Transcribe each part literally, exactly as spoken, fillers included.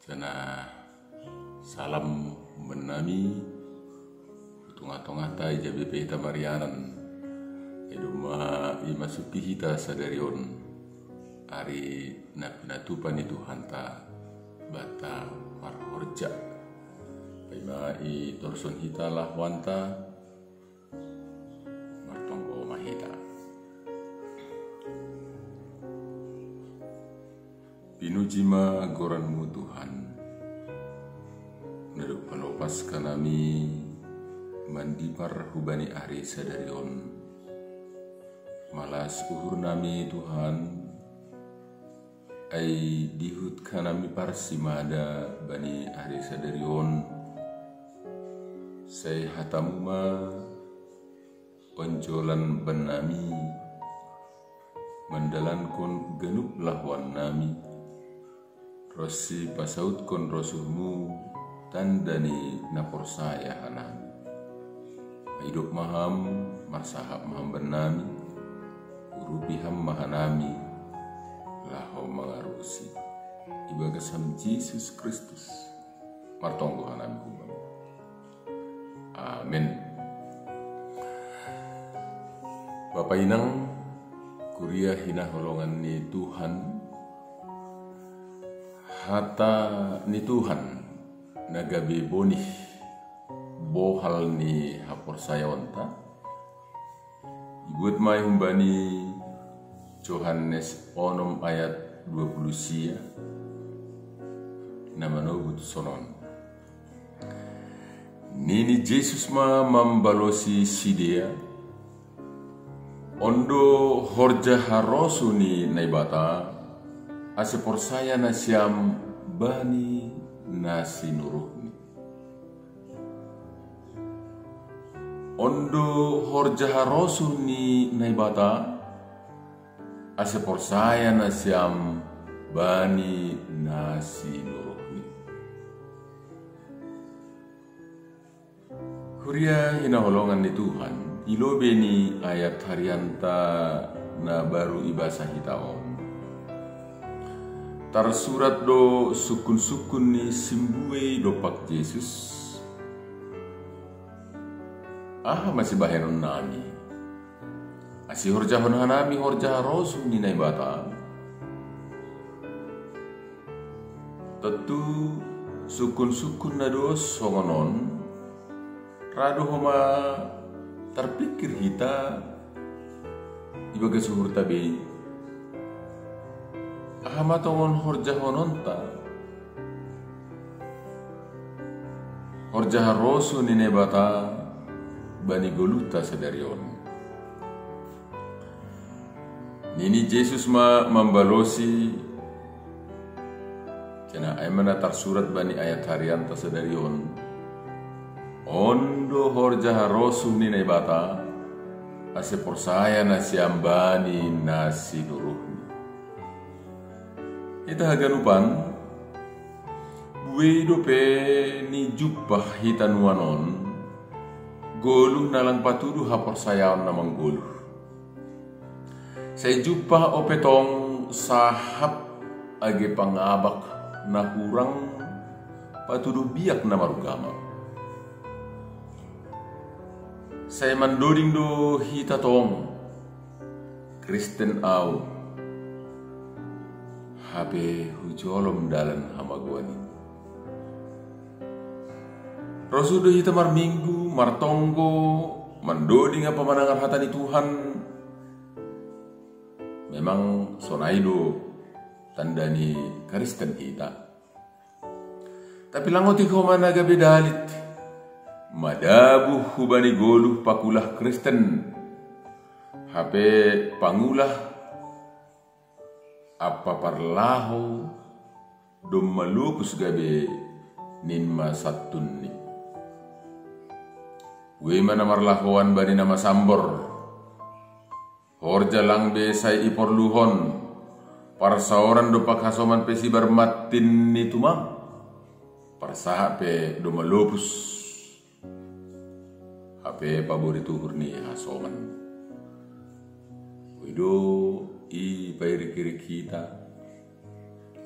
Jana salam bennami, hu tongah-tongahta ija pe hita marianan. Ai domma imasuki hita sadari on, ari na pinatupa ni Tuhanta banta marhorja. Paima i torson hita lahoanta, martonggo ma hita. Pinuji ma goranmu Tuhan, na dob malopaskan hami mandipar hubani ari sadari on. Malas uhurnami Tuhan, ai diihutkan hami parsimada bani ari sadari on. Sai hatamu ma onjolan bannami, mandalankon ganup lahoannami, ronsi pasautkon rosuhmu tanda ni na porsaya hanami. Maidop ma ham, marsahap ma ham bannami, urupi ham ma hanami, laho mangarusi. Ibagas ham Jesus Kristus, martonggo hanami hubam. Amin. Bapa inang, kuria hinaholongan ni Tuhan, hata ni Tuhan na gabe bonih bohal ni haporsayaonta, ibuat ma i humbani Johannes onom ayat dua puluh sia, na manogu tu sonon. Nini Jesus ma mambalosi sidea: On do horja harosuh ni Naibata, ase porsaya nasiam bani na sinuruhni. On do horja harosuh ni Naibata, ase porsaya nasiam bani na sinuruhni. Huria hinaholongan ni Tuhan, i lobei ni ayat harianta na baru ibasa hita on, tarsurat do sungkun-sungkun ni simbuei dompak Jesus. Aha ma sibahenonnami? Ase ihorjahon hanami horja harosuh ni Naibata? Tontu sungkun-sungkun na dos songon on, ra do homa tarpingkir hita ibagas uhurta bei. Aha ma tongon horjahononta? Horja harosuh ni Naibata bani goluhta sadari on. Nini Jesus ma mambalosi, jana ai ma na tarsurat bani ayat harianta sadari on: On do horja harosuh ni Naibata, ase porsaya nasiam bani na sinuruhni. Hita haganupan, buei dope nijumpah hita nuan on goluh na lang patuduh haporsayaon na manggoluh. Sai jumpah ope tong sahap age pangabak na hurang patuduh biak na marugama. Sai mandoding do hita tong: Kristen ahu, hape hujolom dalan hamagoan i. Rosuh do hita marminggu, martonggo, mandoding ampa mandangar hata ni Tuhan. Memang sonai do tanda ni Kristen hita. Tapi lang otik homa na gabe dalit madabuh hubani goluh pangulah Kristen, hape pangulah ampa parlahou domma lopus gabe ninma santunni. Buei ma na marlahoan bani na masambor. Horja lang be sai iporluhon, parsaoran dompak hasoman pe sibar mattin ni tumang. Parsahap pe domma lopus, hape paborit uhur ni hasoman. Boi do i pairik-irik hita,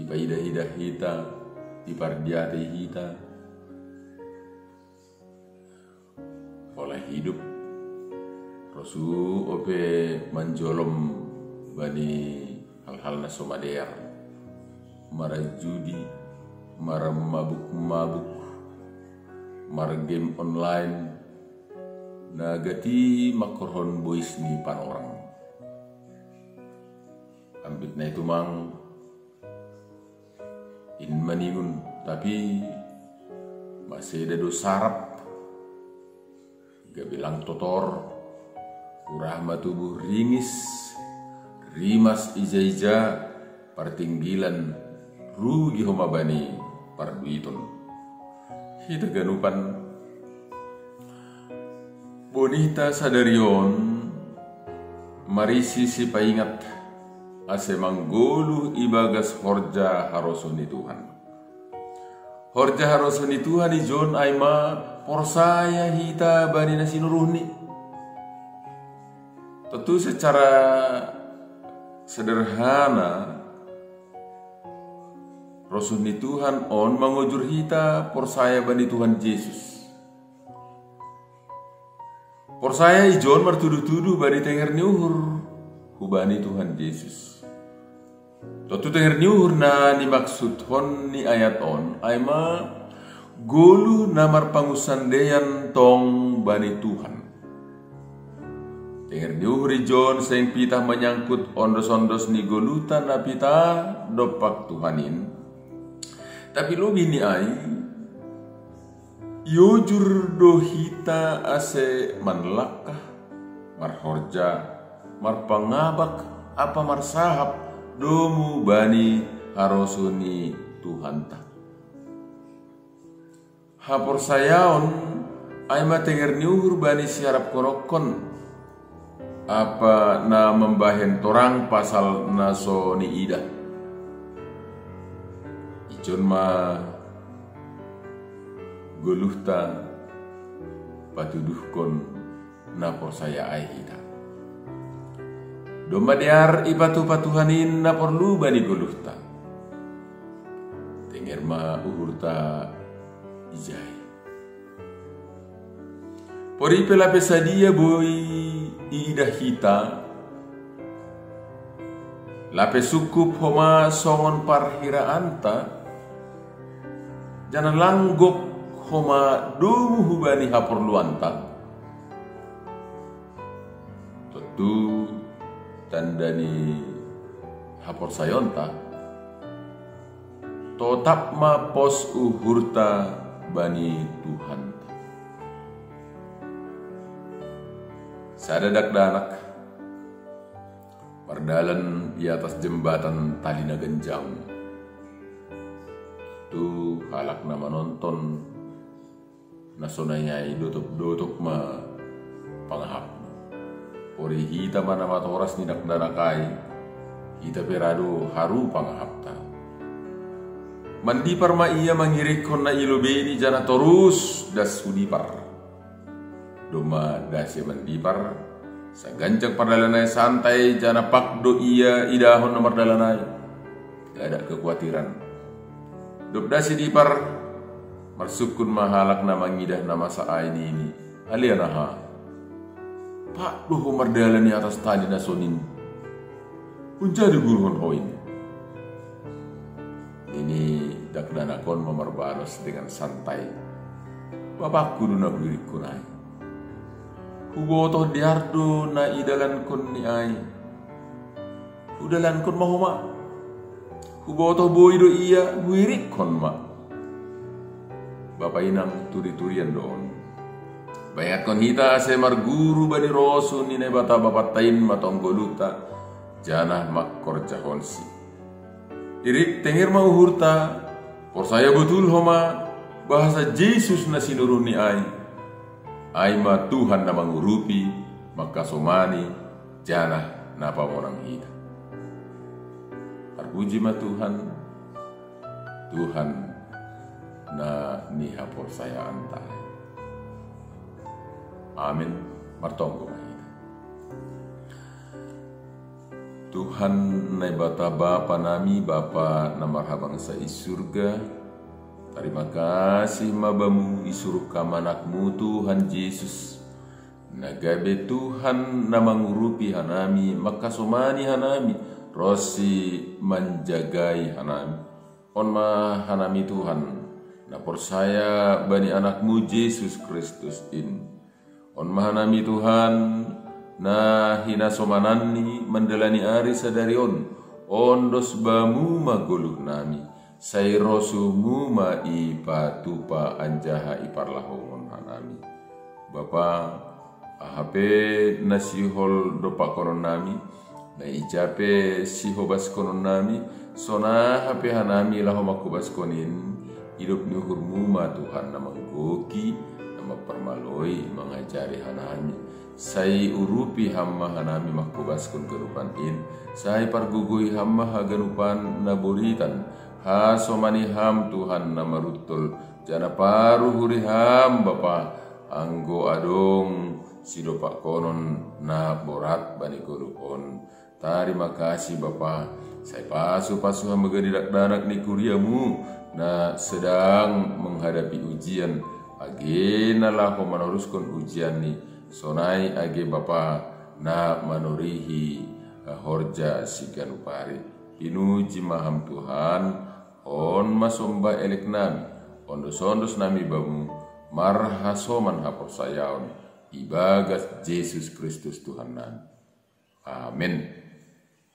ipaidah-idah hita, Dipardiatei hita pola hidup, rosu ope manjolom bani hal-hal na so madear, marajudi, marmabuk-mabuk, margame online, na gati mangkorhon bois ni panorang. Ambit na i tumang in maningon, tapi maseda do sarap, gabe lang totor, urah ma tubuh ringis, rimas ija-ija, partinggilan, rugi homa bani parduiton. Hita ganupan, bonihta sadari on marisi sipaingat, ase manggoluh ibagas horja harosuh ni Tuhan. Horja harosuh ni Tuhan ijon ai ma porsaya hita bani na sinuruhni. Tontu secara sederhana, rosuh ni Tuhan on mangojur hita porsaya bani Tuhan Jesus. Porsaya ijon martuduh-tuduh bani tenger ni uhur hubani Tuhan Jesus. Tontu tenger ni uhur na nimaksuthon ni ayat on ai ma goluh na marpangunsandeian tong bani Tuhan. Tenger ni uhur ijon seng pitah manyangkut ondos-ondos ni goluhta na pitah dompak Tuhan in, tapi lobih ni ai, iojur do hita ase manlangkah, marhorja, marpangabak ampa marsahap domu bani harosuh ni Tuhanta. Haporsayaon ai ma tenger ni uhur bani siaraphononkon, ampa na mambahen torang pasal na so niidah. Ijon ma goluhta patuduhkon na porsaya ai hita. Domma dear ipatupa Tuhan in na porlu bani goluhta. Tenger ma uhurta ijai. Pori pe lape sadia boi iidah hita, lape sungkup homa songon parhiraanta, janah lang gok homa domu hubani haporluanta. Tontu tanda ni haporsayaonta, totap ma pos uhurta bani Tuhanta. Sada dakdanak mardalan di atas jembatan tali na ganjang. Tu halak na manonton na sonai ai dotop-dotop ma pangahapna. Pori hita ma na matoras ni dakdanak ai, hita pe ra do haru pangahapta. Mandipar ma ia mangirikkon na i lobeini janah torus das hu dipar. Domma das ia mandipar, saganjang pardalan ai santai janah pag do ia idahon na mardalan ai. Nggak ada kekuatiran. Dob das i dipar, marsungkun ma halak na mangidah na masa ai nini, "Ale anaha, pag do ho mardalan i atas tali na sonin. Hunja do iuruhon ho in?" Nini dakdanak on ma marbalos dengan santai, "Bapakku do na huirikkon ai. Hubotoh dear do na idalankonni ai. Hudalankon ma homa. Hubotoh boi do ia, huirikkon ma." Bapa inang, turi-turian do on. Baingatkon hita ase marguru bani rosuh ni Naibata Bapanta in ma tong goluhta, janah mangkorjahonsi. Irik tenger ma uhurta, porsaya botul homa, bahasa Jesus na sinuruhni ai, ai ma Tuhan na mangurupi, mangkasomani, janah na pamonang hita. Tarpuji ma Tuhan, Tuhan na nihaporsayaanta. Amin. Martonggo ma hita. Tuhan Naibata Bapa nami, Bapa na marhabangsa i surga, Tarima kasih ma Bamu isuruh Kam Anakmu Tuhan Jesus, na gabe Tuhan na mangurupi hanami, mangkasomani hanami, ronsi manjagai hanami. On ma hanami Tuhan, na porsaya bani Anakmu Jesus Kristus in. On ma hanami Tuhan, na hinasomananni mandalani ari sadari on, ondos Bamu ma goluhnami, sai rosuhMu ma ipatupa anjaha iparlahongon hanami. Bapa, aha pe na sihol dompakkononnami, na ija pe sihobaskononnami, sonaha pe hanami laho mangkobaskon in, idop ni uhurMu ma Tuhan na manggohi, na mamparmaloi, mangajari hanami. Sai urupi Ham ma hanami mangkobaskon ganupan in, sai pargogoi Ham ma haganupan na bolitan, hasomani Ham Tuhan na maruntol, janah paruhuri Ham Bapa, anggo adong sidompakkonon na borat bani goluh on. Tarima kasih Bapa, sai pasu-pasu Ham ma ganup dakdanak ni kuria-Mu na sedang menghadapi ujian, age na laho manoruskon ujianni, sonai age Bapa na manorihi horja siganup ari. Pinuji ma Ham Tuhan, on ma sombah eleknami, ondos-ondosnami Bamu, marhasoman haporsayaon, ibagas Jesus Kristus Tuhannami. Amen.